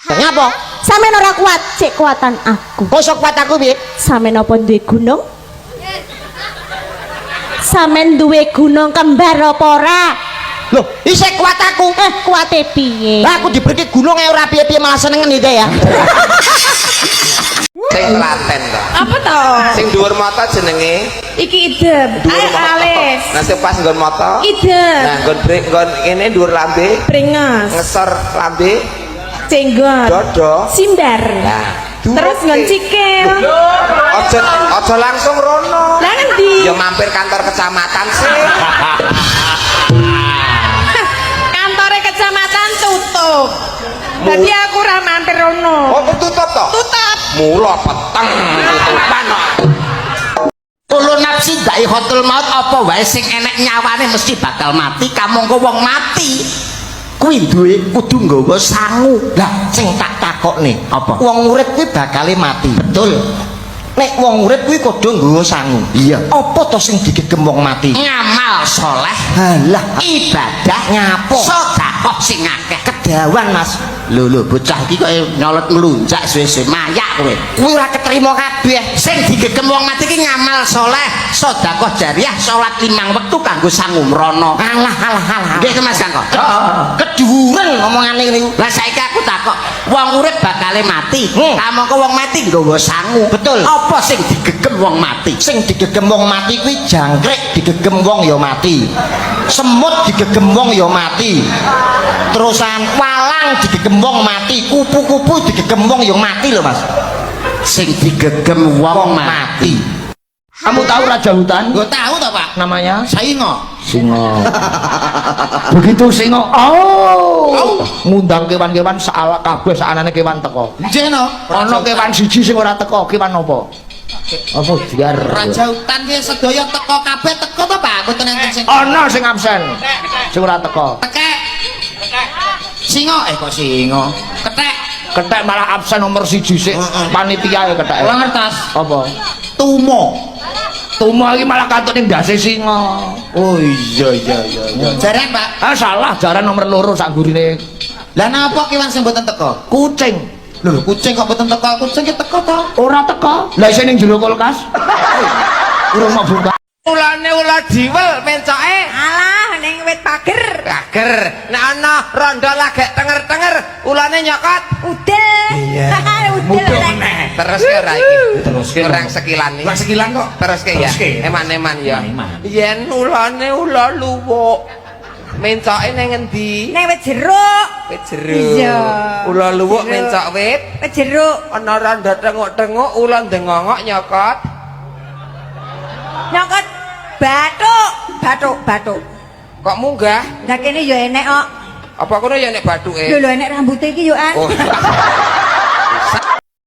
Ngapa? Sampeyan ora kuat, cek kuatan aku. Kok iso kuat aku piye? Sampeyan apa duwe gunung? Sampeyan duwe gunung kembar apa ora? Loh, isih kuat aku. Eh, kuate piye? Lah aku diberi gunung ae ora piye-piye malah senengen iki ya. Sing telaten to. Apa to? Sing dhuwur mata jenenge Iki idem. Dhuwur Ayo mata. alis. Nah, sing pas nggon mata. Idem. Nah, nggon brek nggon kene dhuwur lambe, Brengas. Ngesor lambe, Jenggot. Dodo. Simbar. Nah, Terus nggon cikil. Aja aja langsung rono. Lah ngendi? Ya mampir kantor kecamatan sih. Kantore kecamatan tutup. Dadi aku ora mampir rono. Oh, tutup toh? Tutup. Mula peteng tutupan kok. Kullu nafsin dzaiqatul maut, apa wae sing enek nyawane mesti bakal mati, kamangka wong mati kuwi duwe kudu nggawa sangu. Lah sing tak takokne, Apa? Wong urip kuwi bakale mati. Betul. Nek wong urip kuwi kudu nggawa sangu. Iya. Apa to sing digegem wong mati? Ngamal soleh, Halah, ibadah, Ngapo? Sedekah sing akeh. Kedawan, Mas. Lho lho, bocah iki kok nyolot nglunjak suwe-suwe mayak kowe. Kuwi ora ketrima kabeh. Sing digegem wong mati iki ngamal soleh, sedekah jariah, salat limang wektu kanggo sangu mrana. Alah alah alah. Nggih, Mas Kangko. Keduwuren omongane niku. Lah saiki aku takok, wong urip bakale mati. Kamangka wong mati nggawa sangu. Betul. Apa sing digegem wong mati? Sing digegem wong mati kuwi jangkrik digegem wong ya mati. Semut digegem wong ya mati. Terusan walang digegem wong mati, kupu-kupu digegem wong ya mati lho, Mas. Sing digegem wong mati. Kamu tahu raja hutan? Gue tahu toh, Pak. Namanya? Saingo. Singo. Begitu singo, oh, ngundang kewan-kewan saala kabeh saanane kewan teko. Nggih no. Ana kewan siji sing ora teko, kewan apa? Apa biar? Raja hutan ki sedaya teko kabeh teko to, Pak. Mboten enten sing Ana sing absen. Sing ora teko. Tekek. Singo, eh kok singo. Ketek. Ketek malah absen nomor siji sik. Panitia ya ketek. Ora ngertos. Apa? Tumo. Tumo iki malah katut ning ndase singa. Oh iya. Jaran, Pak. Ah salah, jaran nomor loro sak gurine. Lah napa kewan sing mboten teko? Kucing. Lho, kucing kok mboten teko? Kucing ki teko to. Ora teko. Lah isih ning jero kulkas. Urung mau buka. Ulane ula diwel mencoke. Alah, ning wit pager. Pager. Nek ana rondo lagek tenger-tenger, ulane nyokot. Udel. Iya. Udel. Terus ke ora iki? Teruske. Kurang sekilan nih. Kurang sekilan kok. Terus ke ya. Teruske. Eman-eman ya. Eman-eman. Yen ulane ula luwuk. Mencoke ning ngendi? Ning wit jeruk. Wit jeruk. Iya. Ula luwuk Jeruk. mencok wit. Wit jeruk. Ana rondo tenguk-tenguk, ula ndengongok nyokot. Nyokot bathuk, bathuk, bathuk. Kok munggah? Lah kene ya enek kok. Apa kono ya nek bathuke? Lho lho, enek rambute iki yo an. Oh.